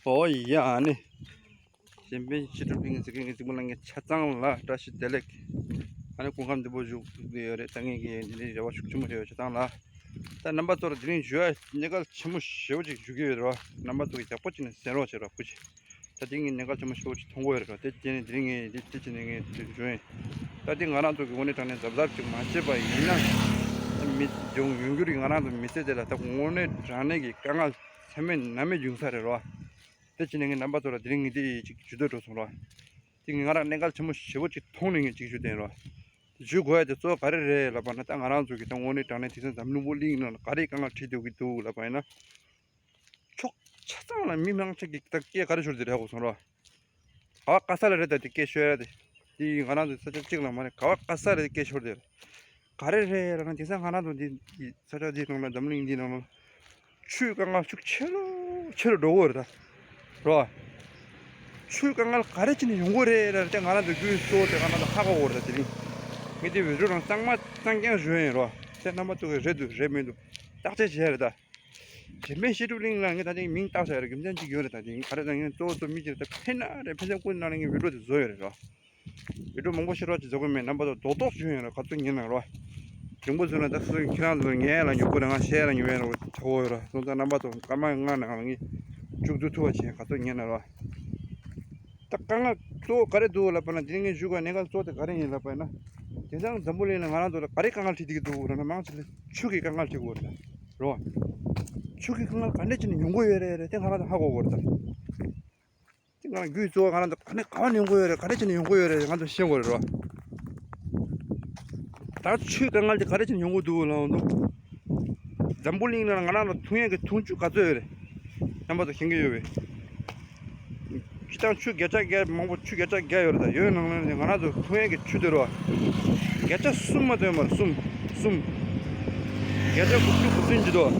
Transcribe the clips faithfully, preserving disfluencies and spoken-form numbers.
ཨོ་ཡ་ཨ་ནི། གཞན་ཕན་ཕྱི་དྲོ་པིང་གི་ཚིག་གི་ཚིག་མ་ལ་ངས་ཆ་ཚང་ལ་བཀྲ་ཤིས་བདེ་ལེགས། ཨ་ནི་སྐུ་ཁམས་བདེ་པོ་བཞུགས་ཡོད་རེད། ད་ངས་ཀྱི་འདི་འདྲའི་རེ་བ་ཤུགས་ཆེན་པོ་ཡོད་ཆ་ཚང་ལ། ད་རྣམ་པ་ཚོར་དེ་རིང་ཞུ་ཡ་གནས་གལ་ཆེན་པོ་ཞེ་པོ་ཅིག་ཞུ་གི་ཡོད་རེད་བ། རྣམ་པ་ཚོ་གི་ཡག་པོ་ཅིག་ནས་གསན་རོགས་བྱེད་རོགས་སྐུ་མཁྱེན། ད་དེ་ངས་གནས་གལ་ཆེན་པོ་ཞེ་པོ་ཅིག་མཐོང་གི་ཡོད་རེད་བ། དེ་རྗེས་ནས་དེ་རིང་ངས་དེ་དེ་བྱས་ནས་ངས་དེ་འཇོན་ཡིན། ད་དེ་ང་རང་ཚོ་གི་དངོས་གནས་དྲང་གནས་གཟབ་གཟབ་ཅིག་མ་བྱས་པ་ཡིན་ན། མི་ཡོང་ཡོང་རྒྱུ་རིགས་ང་རང་ཚོ་མི་ཚེ་དེ་ལ་ད་དངོས་གནས་དྲང་གནས་ཀྱི་དཀའ་ངལ་ཚད་མེད་ན་མེད་འབྱུང་ས་རེད་རོ། དེ་བྱས་ནས་ངས་རྣམ་པ་ཚོ་ལ་དེ་རིང་ངས་དེ་ཅིག་ཇུས་གཏོགས་འགྲོ་སོང་རོ། དེ་ངས་ང་རང་གནད་འགག་ཆེན་པོ་ཞེ་པོ་ཅིག་མཐོང་ནས་ངས་ཅིག་ཞུ་བསྡད་རོ། དེ་ཞུ་དགོས་ཡ་དེ་གཙོ་བོ་ག་རེ་རེད་ལབ་པ་ན། ད་ང་རང་ཚོ་གི་ད་དངོས་གནས་དྲང་གནས་དེང་སང་འཛམ་གླིང་པོ་གླིང་ནང་ལ་ག་རེ་དཀའ་ངལ་འཕྲད་སྡོད་ཀྱི་འདུག་ལབ་པ་ཡིན་ན། ཕྱོགས་ཆ་ཚང་ལ་མི་མང་ཆེ་གིས་ད་སྐད་ག་རེ་ཤོར་དེ་རེད་གོ་སོང་རོ། ག་བ་ག་ས་ལ་རེད། ད་དེ་སྐད་ཤོད་ཡ་དེ། དེ་ང་རང་ཚོའི་ས་ཆ་གཅིག་ལ་མ་རེད། ག་བ་ག་ས་རེད་སྐད་ཤོར་དེ་རེད། ག་རེ་རེད་ལབ་ན་དེང་སང་ང་རང་ཚོ་འདི་ས་ཆ་འདི་ནང་ལ་འཛམ་གླིང་འདི་ནང་ལ་ཆུའི་དཀའ་ངལ་ཤུགས་ཆེ་རུ་ཆེ་རུ་འགྲོ་གི་ཡོད་རེད་ད་རོ། ཆུའི་དཀའ་ངལ་ག་རེ་བྱས་ནས་ཡོང་གི་རེད་ལབ་ན་དེ་ང་རང་ཚོ་རྒྱུས་གཙོ་བོ་དེ་ང་རང་ཚོ་ཧ་གོ་གི་ཡོད་རེད་ད། དེ་རིང་ངས་དེ་བི་ཌིའོ་རང་གཙང་མ་གཙང་རྐྱང་ཞུ་ཡ་ཡིན་རོ། དེ་རྣམ་པ་ཚོ་གི་རེད་འདུག་རེད་མི་འདུག་བརྟག་དཔྱད་བྱེད་ཡ་རེད་ད། གཞན་ཕན་བཤད་སྒྲུབ་གླིང་ལ་ངས་ད་ཐེངས་མིང་བཏགས་བཞག་ཡོད་རེད། རྒྱུ་མཚན་གཅིག་ཡོད་རེད། ད་ཐེངས་ག་རེ་ད་ངས་གཙོ་བོ་གཙོ་མི་གཅིག་རེད། ད་ཕན་ན་རེད། ཕན་ཚུན་ཀུན་ནང་ནས་ངས་བི་ཌིའོ་དེ་བཟོ་ཡོད་རེད་རོ། བི་ཌིའོ་མང་པོ་ཞིག་རོགས་ཀྱིས་བཟོ་གི་མེད། རྣམ་པ་ཚོ་རྡོག་རྡོག་ཞུ་ཡོད་རེད། ག་ཚོད་ཉན་ན་རོ། རིང་པོ་བཟོས་ན་ད་སུ་ཁྱེད་རང་ཚོ་ངའི་ལ་ཉོ་དགོས་རེད། ང་བཤད་ལ་ཉོ་ཡ་རོ་ཐོ་ཡོད་རོ། སོང་ཙང་རྣམ་པ་ཚོ་སྐར་མ་ལྔ་ནང་ལ་ངས་མཇུག་བསྡུ་ཐུབ་པ་བྱེད། ག་ཚོད་ཉན་ན་རོ། ད་དཀའ་ངལ་གཙོ་བོ་ག་རེ་འདུག་ལབ་པ་ན། དེ་ངས་ཞུ་དགོས་གནད་འགག་གཙོ་བོ་དེ་ག་རེ་ཡིན་ལབ་པ་ཡིན་ན། དེང་སང་འཛམ་བུ་གླིང་ལ་ང་རང་ཚོ་ལ་ག་རེ་དཀའ་ངལ་འཕྲད་བསྡད་ཀྱི་འདུག་ལབ་ན། མང་ཆེ་ལ་ཆུ་གི་དཀའ་ངལ་འཕྲད་ཀྱི་ཡོད་རེད་རོ། ཆུ་གི་དཀའ་ངལ་ག་འདྲ་བྱས་ནས་ཡོང་གི་ཡོད་རེད་རེད། དེ་ང་རང་ཚོ་ཧ་གོ་གི་ཡོད་རེད་ད། དེ་ང་རང་རྒྱུ་གཙོ་བོ་ང་རང་ཚོ་ག་ནས་ག་བ་ནས་ཡོང་གི་ཡོད་རེད། ག་འདྲ་བྱས་ནས་ཡོང་གི་ཡོད་རེད། ང་ཚོ་ཤེས་དགོས་རེད་རོ། ད་ཆུའི་དཀའ་ངལ་དེ་ག་རེ་བྱས་ནས་ཡོང་གི་འདུག་ལབ་ན། འཛམ་བུ་གླིང་ནང་ང་རང་ལ་འཐུང་ཡས་ཀྱི་འཐུང་ཆུ་ག་ཚོད་ཡོད་རེད། རྣམ་པ་ཚོ་ཤེས་ཀྱི་ཡོད་པས། སྤྱིར་བཏང་ཆུ་བརྒྱ་ཆ་བརྒྱ་མང་པོ་ཆུ་བརྒྱ་ཆ་བརྒྱ་ཡོད་རེད། ད་ཡོད་ནང་ལ་ནི་ང་རང་ཚོ་འཐུང་ཡས་ཀྱི་ཆུ་དེ་རོ། བརྒྱ་ཆ་གསུམ་མ་གཏོགས་ཡོད་མ་རེད། གསུམ་གསུམ། བརྒྱ་ཆ་དགུ་བཅུ་གོ་བདུན་ཅིག་འདུག་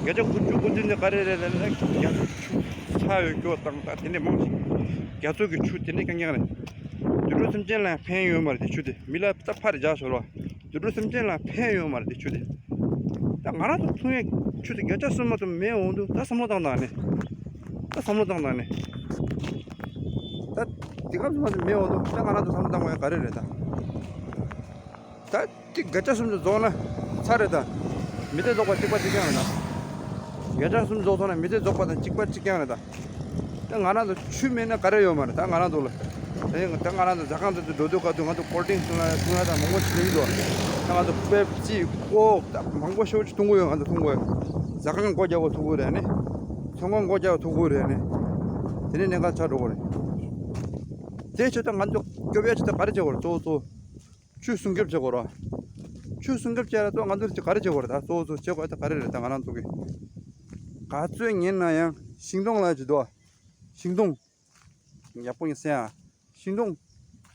བརྒྱ་ཆ་དགུ་བཅུ་གོ་བདུན་དེ་ག་རེ་རེད་ལབ་ན། རྒྱ་མཚོ་ཆུ་ཚ་ཡོད་སྐྱོ་དང་ད་དེ་འདྲས་མང་ཞིག་རྒྱ་མཚོ་གི་ཆུ་དེ་འདྲས་རྐྱང་རྐྱང་རེད། དུད་འགྲོ་སེམས་ཅན་ལ་ཕན་ཡོད་མ་རེད་དེ་ཆུ་དེ། མི་ལ་རྩ་ཕར་རྒྱག་ཤོར་བ། དུད་འགྲོ་སེམས་ཅན་ལ་ཕན་ཡོད་མ་རེད་དེ་ཆུ་དེ། ད་ང་རང་ཚོ་འཐུང་ཡས་ཆུ་དེ་བརྒྱ་ཆ་གསུམ་མ་གཏོགས་མེད་འོང་དུས། ད་བསམ་བློ་བཏང་དང་ནི། ད་བསམ་བློ་བཏང་དང་ནི། ད་དེ་ག་གསུམ་མ་གཏོགས་མེད་འོང་དུས། ད་ང་རང་ཚོ་བསམ་བློ་བཏང་དགོས་ཡ་ག་རེ་རེད་ད། ད་དེ་བརྒྱ་ཆ་གསུམ་དུ་རྫོགས་ན་ཚར་རེད་ད། མི་ཚེ་རྫོགས་པ་གཅིག་པ་གཅིག་རྐྱང་རེད་ད། བརྒྱ་ཆ་གསུམ་རྫོགས་སོང་ན་མི་ཚེ་རྫོགས་པ་དང་གཅིག་པ་གཅིག་རྐྱང་རེད་ད། ད་ང་རང་ཚོ་ཆུ་མེད་ན་ག་རེ་ཡོད་མ་རེད་ད། ང་རང་ཚོ་ལ་ད་ཡང་ད་ང་རང་ཚོ་ཟ་ཁང་དེ་ཚོ་འགྲོ་དུས་ག་དུས་ང་ཚོ་ཀོལ་ཌི་རིང་སི་འཐུང་ཡ་འཐུང་ཡ་ད་མང་པོ་ཞིག་ཡོད་དོ། ད་ང་ཚོ་པེབ་སི་ཀོག་ད་མང་པོ་ཞེ་པོ་ཅིག་འཐུང་གི་ཡོད། ང་ཚོ་འཐུང་གི་ཡོད། ཟ་ཁང་སྒོ་རྒྱག་གོ་ཐུག་གི་རེད་ནི། ཚོང་ཁང་སྒོ་རྒྱག་གོ་ཐུག་གི་རེད་ནི། དེ་ནས་གནད་འགག་ཆགས་འགྲོ་གི་རེད། དེ་ཆེད་དུ་ང་ཚོ་སྐྱོབ་ཡ་ཆེད་དུ་ག་རེ་བྱེད་དགོས་རེད། གཙོ་བོ་གཙོ་བོ། ཆུ་སྲུང་སྐྱོབ་བྱེད་དགོས་རེད། ཆུ་སྲུང་སྐྱོབ་བྱེད་ཡ་ལ་གཙོ་བོ་ང་ཚོས་ག་རེ་བྱེད་དགོས་རེད་ད། གཙོ་བོ་གཙོ་བྱེད་དགོས་ཡ་ད་ག་རེ་རེད་ད། ང་རང་ཚོ་གི་ག་ཚོད་ཉན་ན་ཡང་ཤིང་སྡོང་ལ་ཅི་འདུག་ཤིང་སྡོང་། ཡག་པོ་ཡིན་སེ་ཡ། ཤིང་སྡོང་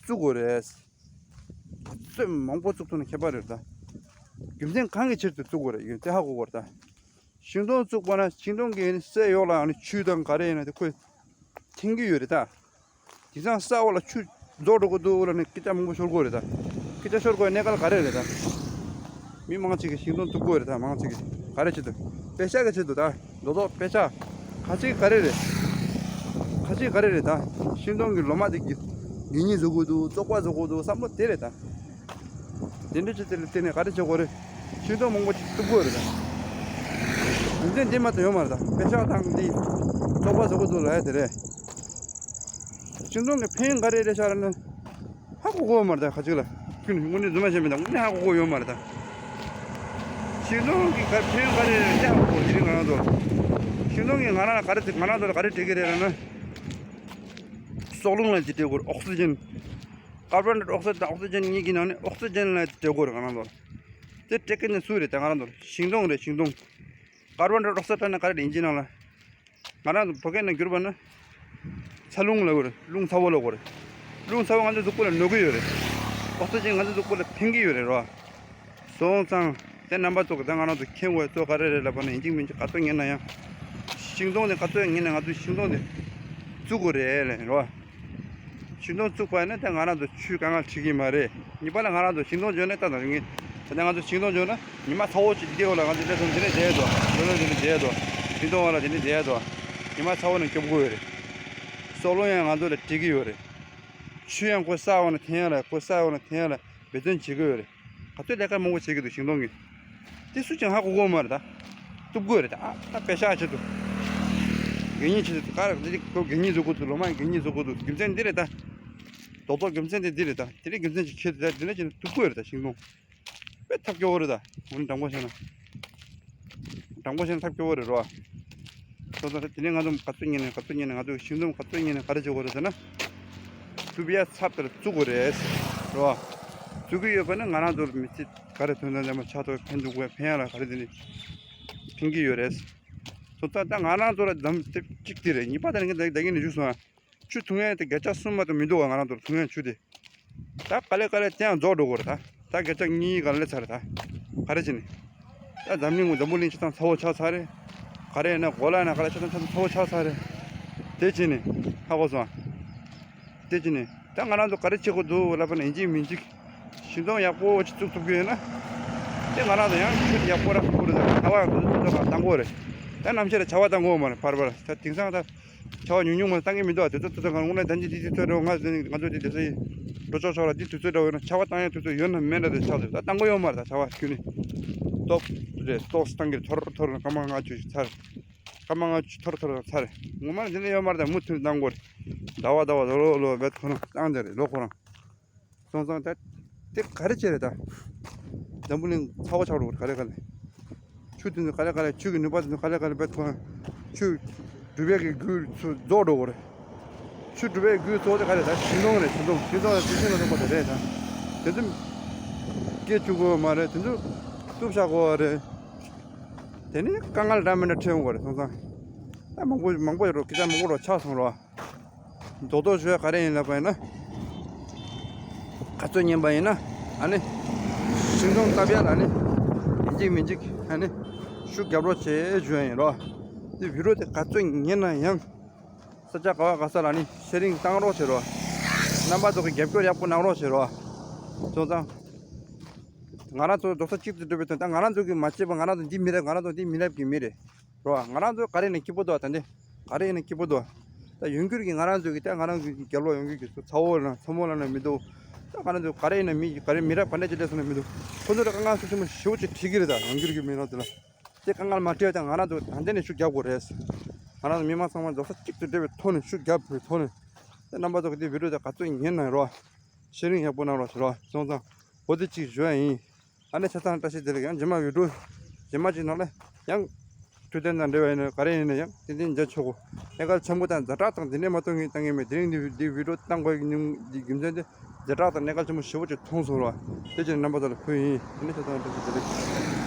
བཙུགས་དགོས་རེད། ག་ཚོད་མང་པོ་བཙུགས་ཐུབ་ན་ཁྱད་པར་རེད་ད། རྒྱུ་མཚན་གང་གི་ཆེད་དུ་བཙུགས་དགོས་རེད་ཡོད་དེ་ཧ་གོ་དགོས་རེད་ད། ཤིང་སྡོང་བཙུགས་པ་ན་ཤིང་སྡོང་གི་སའི་འོག་ལ་ཨ་ནི་ཆུ་དང་ག་རེ་ཡིན་ན་དེ་ཁོས་འཐེན་གྱི་ཡོད་རེད་ད། དེང་སང་ས་འོག་ལ་ཆུ་རྫོགས་འགྲོ་གི་འདུག་ལབ་ནས་སྐད་ཆ་མང་པོ་ཤོར་གི་རེད་ད། སྐད་ཆ་ཤོར་དགོས་གནས་སྐབས་ག་རེ་རེད་ད། མི་མང་ཆེ་གིས་ཤིང་སྡོང་བཙུགས་གི་རེད་ད། མང་ཆེ་གིས་ག་རེ་བྱེད་དུ། པེ་ཤ་གི་ཆེད་དུ་ད། རྡོག་རྡོག་པེ་ཤ། ཁ་ཅིག་ག་རེ་རེད། ཁ་ཅིག་ག་རེ་རེད་ད། ཤིང་སྡོང་གི་ལོ་མ་དེ་གི་གད་སྙིགས་བཟོ་གི་འདུག་བཙོག་པ་བཟོ་གི་འདུག་བསམ་བློ་དེ་རེད་ད། དེ་འདྲ་ཅིག་དེ་ལ་བརྟེན་ནས་ག་རེ་བྱེད་དགོས་རེད། ཤིང་སྡོང་མང་པོ་ཅིག་བཙུགས་དགོས་རེད་ད། རྒྱུ་མཚན་འདི་མ་གཏོགས་ཡོད་མ་རེད་ད། པེ་ཤ་དང་འདི་བཙོག་པ་བཟོ་གི་འདུག་ལབ་ཡ་དེ་རེད། ཤིང་སྡོང་གི་ཕན་ཡོན་ག་རེ་རེད་ཤག་ལབ་ན། ཧ་གོ་གི་ཡོད་མ་རེད་ད། ཁ་ཅིག་ལ་ཁྱོད་ནི་དངོས་གནས་རྫུན་མ་བཤད་མི་དང་དངོས་གནས་ཧ་གོ་གི་ཡོད་མ་རེད་ད། ཤིང་སྡོང་གི་ག་ཕན་ཡོན་ག་རེ་རེད་དེ་ཧ་གོ་གི་ཡོད། དེ་རིང་ང་རང་ཚོ་ཤིང་སྡོང་གིས་ང་རང་ལ་ག་རེ་ང་རང་ཚོ་ལ་ག་རེ་སྤྲད་ཀྱི་རེད་ལབ་ན། སྲོག་རླུང་ལ་ཅིག་སྤྲད་དགོས་རེད། ཨོག་སི་ཇན། ཀར་བོན་ཌའི་ཨོག་སའིཌ་དང་ཨོག་སི་ཇན་གཉིས་ཀྱི་ནང་ནས་ཨོག་སི་ཇན་ལ་སྤྲད་དགོས་རེད་ང་རང་ཚོར། དེ་སྤྲད་མཁན་ནི་སུ་རེད་ད་ང་རང་ཚོར། ཤིང་སྡོང་རེད་ཤིང་སྡོང་། ཀར་བོན་ཌའི་ཨོག་སའིཌ་ལབ་ན་ག་རེ་རེད་ཨིན་ཇི་ནང་ལ། ང་རང་ཚོ་བོད་སྐད་ནང་བསྒྱུར་བ་ན། ཚ་རླུང་ལབ་དགོས་རེད། རླུང་ཚ་བོ་ལབ་དགོས་རེད། རླུང་ཚ་བོ་ང་ཚོའི་གཟུགས་པོ་ལ་གནོད་ཀྱི་ཡོད་རེད། ཨོག་སི་ཇན་ང་ཚོའི་གཟུགས་པོ་ལ་ཕན་གྱི་ཡོད་རེད་རོ། སོང་ཙང་། དེ་རྣམ་པ་ཚོ་གི་ད་ང་རང་ཚོ་མཁྱེན་དགོས་གཙོ་ག་རེ་རེད་ལབ་པ་ན་ཡིན་གཅིག་མིན་གཅིག་ག་ཚོད་ཉན་ན་ཡང་། ཤིང་སྡོང་དེ་ག་ཚོད་ཉན་ན་ང་ཚོས་ཤིང་སྡོང་དེ་བཙུགས་དགོས་རེད་ལབ་རོ། ཤིང་སྡོང་བཙུགས་པ་ཡིན་ན་ད་ང་རང་ཚོ་ཆུའི་དཀའ་ངལ་འཕྲད་ཀྱི་མ་རེད། གཉིས་པ་ལ་ང་རང་ཚོ་ཤིང་སྡོང་བྱོན་ན་ད་ད་ངས་ད་ལྟ་ང་ཚོ་ཤིང་སྡོང་བྱོན་ན་ཉི་མ་ཚ་བོ་ཅིག་འདི་འོག་ལ་ང་ཚོ་ལས་དོན་འདི་ནས་བསྡད་དོ། ལོ་ལོན་འདི་ནས་བསྡད་དོ། ཤིང་སྡོང་འོག་ལ་འདི་ནས་བསྡད་དོ། ཉི་མ་ཚ་བོ་ནང་སྐྱོབ་དགོས་ཡོད་རེད། སྲོག་རླུང་ཡང་ང་ཚོ་ལ་སྤྲད་ཀྱི་ཡོད་རེད། ཆུ་ཡང་ཁོ་ས་འོག་ནས་འཐེན་ཡ་ལ་ཁོ་ས་འོག་ནས་འཐེན་ཡ་ལ་འབད་བརྩོན་བྱེད་ཀྱི་ཡོད་རེད། ག་ཚོད་ལས་ཀ་མང་པོ་བྱེད་ཀྱི་འདུག་ཤིང་སྡོང་གི། དེ་སུ་ཀྱང་ཧ་གོ་གོ་མ་རེད་ད། གཏུབ་དགོས་རེད་ད། ཨ་ད་པེ་ཤག་ཆེད་དུ། གད་སྙིགས་ཆེད་དུ་ག་རེ་དེ་ཁོ་གད་སྙིགས་བཟོ་དགོས་འདུག་ལོ་མ་གད་སྙིགས་བཟོ་དགོས་འདུག་རྒྱུ་མཚན་འདི་རེད་ད། རྡོག་རྡོག་རྒྱུ་མཚན་དེ་འདི་རེད་ད། དེ་རིང་རྒྱུ་མཚན་ཅིག་ཁྱེར་ཏེ་ད་འདི་ནས་ཀྱང་གཏུབ་དགོས་རེད་ད་ཤིང་སྡོང་། དཔེ་ཐབས་སྐྱོ་བོ་རེད་ད། འོ་ན་དྲང་པོ་བཤད་ན། དྲང་པོ་བཤད་ན་ཐབས་སྐྱོ་བོ་རེད་རོ། སོ་སོ་དེ་ནས་ང་ཚོ་ག་ཚོད་ཉིན་ནས་ག་ཚོད་ཉིན་ནས་ང་ཚོ་ཤིང་སྡོང་ག་ཚོད་ཉིན་ནས་ག་རེ་བྱེད་དགོས་རེད་ཟེར་ན། གཏུབ་ཡ་ཚབ་ལྟར་བཙུགས་དགོས་རེད། རོ། བཙུགས་ཀྱི་ཡོད་པ་ནི་ང་རང་ཚོར་མི་ཚེ་ག་རེ་དོན་དང་ལྡན་པ་ཆགས་ཐུབ་ཕན་ཐོགས་དགོས་ཕན་ཡ་ལ་ག་རེ་དེ་ནི་ཕན་གྱི་ཡོད་རེད། སོ་ད་ད་ང་རང་ཚོ་ལ་འཛམ་དེ་གཅིག་དེ་རེད། གཉིས་པ་དེ་ནི་ད་གིན་ནས་ཞུས་སོང་ཨ། ཆུ་འཐུང་ཡ་དེ་བརྒྱ་ཆ་གསུམ་མ་གཏོགས་མི་འདུག་བ། ང་རང་ཚོར་འཐུང་ཡ་ཆུ་དེ། ད་ག་ལེ་ག་ལེ་དེ་ཡང་རྫོགས་འགྲོ་གི་རེད་ད། ད་བརྒྱ་ཆ་གཉིས་ག་ལེ་ཚར་ད། ག་རེ་བྱས་ནས། ད་འཛམ་གླིང་འཛམ་བུ་གླིང་ཆ་ཚང་ཚ་བོ་ཆགས་ཚར་རེད། ག་རེ་ཡིན་ན་གོ་ལ་ན་ག་ལེ་ཆ་ཚང་ཆ་ཚང་ཚ་བོ་ཆགས་ཚར་རེད། དེ་བྱས་ནས་ཧ་གོ་སོང་ཨ། དེ་བྱས་ནས་ད་ང་རང་ཚོ་ག་རེ་བྱེད་དགོས་འདུག་ལབ་པ་ན་ཡིན་གཅིག་མིན་གཅིག་ཤིང་སྡོང་ཡག་པོ་ཅིག་བཙུགས་ཐུབ་ཀྱི་ཡོད་ན། དེ་ང་རང་ཚོ་ཡང་ཆུ་ཡག་པོ་རག་ཐུབ་ཀྱི་རེད། ད་ཆར་པ་ཡག་པོ་ཚོ་ཚོ་གང་བཏང་དགོས་རེད། ད་གནམ་གཤིས་ལ་ཆར་པ་བཏང་དགོས་མ་རེད་ཕར་ཕར། ད་དེང་སང་ད། ཆར་པ་ཉུང་ཉུང་མ་བཏང་གི་མི་འདུག་ཨ། དུས་ཚོད་དུས་ཚོད་གང་དངོས་གནས་ད་འདི་འདི་དུས་ཚོད་རེད། ང་ང་ཚོ་འདི་དེ་ཚོ་ཡིན། འགྲོ་ཆོག་ཆོག་ལ་འདི་དུས་ཚོད་འདྲ་བོ་ཡོད་ན་ཆར་པ་བཏང་ཡ་དུས་ཚོད་ཡོད་ན་མེད་ན་དེ་ཆགས་འདུག་ད་བཏང་གི་ཡོད་མ་རེད། ད་ཆར་པ་ཁྱོད་ནི་སྟོབས་རེད། སྟོབས་བཏང་གི་རེད། ཐོར་ཐོར་སྐར་མ་ལྔ་བཅུ་ཞིག་ཚར། སྐར་མ་ལྔ་བཅུ་ཐོར་ཐོར་ཚར། ངོ་མ་འདི་འདྲ་ཡོད་མ་རེད། ད་མུ་མཐུད་བཏང་དགོས་རེད། ཟླ་བ་ཟླ་བ་ལོ་ལོ་ལོ་བེད་ཁོ་རང་བཏང་བསྡད་རེད་ལོ་ཁོ་རང་། སོང་ཙང་ད་དེ་ག་རེ་བྱས་རེད་ད། འཛམ་བུ་གླིང་ཚ་བོ་ཆགས་འགྲོ་གི་རེད་ག་ལེ་ག་ལེ། ཆུ་དེ་ཚོ་ག་ལེ་ག་ལེ་ཆུ་གི་ནུས་པ་དེ་ཚོ་ག་ལེ་ག་ལེ་བེད་ཐོན། ཆུ་གྲུབ་པའི་གི་རྒྱུ་ཚོ་རྫོགས་འགྲོ་གི་རེད། ཆུ་གྲུབ་པའི་རྒྱུ་ཚོ་དེ་ག་རེ་ད་ཤིང་སྡོང་རེད། ཤིང་སྡོང་ཤིང་སྡོང་རེད། དེ་ཤིང་ལ་སོགས་པ་དེ་རེད་ད། དེ་ཚོ་སྐྱེ་བཅུག་དགོས་མ་རེད། དེ་ཚོ་གཏུབ་བཞག་དགོས་རེད། དེ་ནི་དཀའ་ངལ་འདྲ་མི་འདྲ་འཕྲད་ཡོང་གི་རེད། སོང་ཙང་ད་མང་པོ་མང་པོ་ཡོད་རོགས་སྐད་ཆ་མང་པོ་རོགས་ཆགས་སོང་རོགས། རྡོག་རྡོག་ཞུ་ཡ་ག་རེ་ཡིན་ལབ་པ་ཡིན་ན། ག་ཚོད་ཉན་པ་ཡིན་ན། ཨ་ནི། ཤིང་སྡོང་བཏབ་ཡ་ལ་ནི། ཡིན་གཅིག་མིན་གཅིག་ཨ་ནི། ཤུགས་རྒྱབ་རོགས་བྱེད་ཞུ་ཡ་ཡིན་རོགས། འདི་བི་ཌི་ཡོ་དེ་ག་ཚོད་ཉན་ན་ཡང་། ས་ཆ་ག་བ་ག་ས་ལ་ནི་ཤེར་རིང་བཏང་རོགས་བྱེད་རོགས། རྣམ་པ་ཚོ་གི་རྒྱབ་སྐྱོར་ཡག་པོ་གནང་རོགས་བྱེད་རོགས། སོང་ཙང་། ང་རང་ཚོ་རྡོག་རྩ་གཅིག་ཏུ་གྲུབ་པའི་དོན་དག་ང་རང་ཚོ་གི་མ་བྱས་པ་ང་རང་ཚོ་འདི་མི་རབས་ང་རང་ཚོ་འདི་མི་རབས་ཀྱི་མི་རེད། རོ། ང་རང་ཚོ་ག་རེ་ནས་སྐྱིད་པོ་འདུག་ད་འདི། ག་རེ་ནས་སྐྱིད་པོ་འདུག་ད་ཡོང་ཁུལ་གྱི་ང་རང་ཚོ་གི་ད་ང་རང་ཚོ་གི་རྒྱབ་ལོགས་ཡོང་ཁུལ་གྱི་ཚ་བོ་ལ་ཚ་མོ་ལ་ན་མི་འདུག་ད་ང་རང་ཚོ་ག་རེ་ན་མི་ག་རེ་མི་རབས་ག་འདྲ་ཅིག་སླེབས་སོང་ན་མི་འདུག་ཁོ་ཚོ་ལ་དཀའ་ངལ་སེལ་ཆེན་པོ་ཞེ་པོ་ཅིག་འཕྲད་ཀྱི་རེད། ད་ཡོང་ཁུལ་གྱི་མི་རབས་ཚོ་ལ་དེ་དཀའ་ངལ་མ་འཕྲད་ད་ང་རང་ཚོ་ད་འདི་ནས་ཤུགས་རྒྱབ་དགོས་རེད། ང་རང་ཚོ་མི་མང་ཚང་མ་རྡོག་རྩ་གཅིག་ཏུ་སྒྲིལ་བའི་ཐོག་ནས་ཤུགས་རྒྱབ་པའི་ཐོག་ནས་ད་རྣམ་པ་ཚོ་གི་དེ་བི་ཌི་ཡོ་ད་ག་ཚོད་ཉན་ན་རོ། ཤེར་རིང་ཡག་པོ་གནང་རོགས་བྱེད་རོགས། སོང་ཙང་འོ་དེ་གཅིག་ཞུ་ཡ་ཡིན། ཨ་ནི་ཆ་ཚང་བཀྲ་ཤིས་བདེ་ལེགས། ཡང་རྗེས་མ་བི་ཌི་ཡོ་རྗེས་མ་ཅིག་ནང་ལ་ཡང་འཕྲོད་བསྟེན་དང་འབྲེལ་བ་ཡིན་ན་ག་རེ་ཡིན་ན་ཡང་ཏན་ཏན་མཇལ་ཆོག་གོ། གནས་སྐབས་འཆམ་པོ་དང་ཛ་དྲག་དང་འདི་འདྲས་མ་གཏོང་ངེས་བཏང་ངེས་མེད། དེ་རིང་འདི་འདི་བི་ཌི་ཡོ་བཏང་དགོས་ཀྱི་རྒྱུ་མཚན་དེ་ཛ་དྲག་དང་གནས་སྐབས་འཆམ་པོ་ཞེ་པོ་ཅིག་མཐོང་སོང་རོ། དེ་ཕྱིར་རྣམ་པ་ཚོ་ལ་ཕུལ་ཡིན། ཨ་ནི་ཆ་ཚང་བཀྲ་ཤིས་བདེ་ལེགས།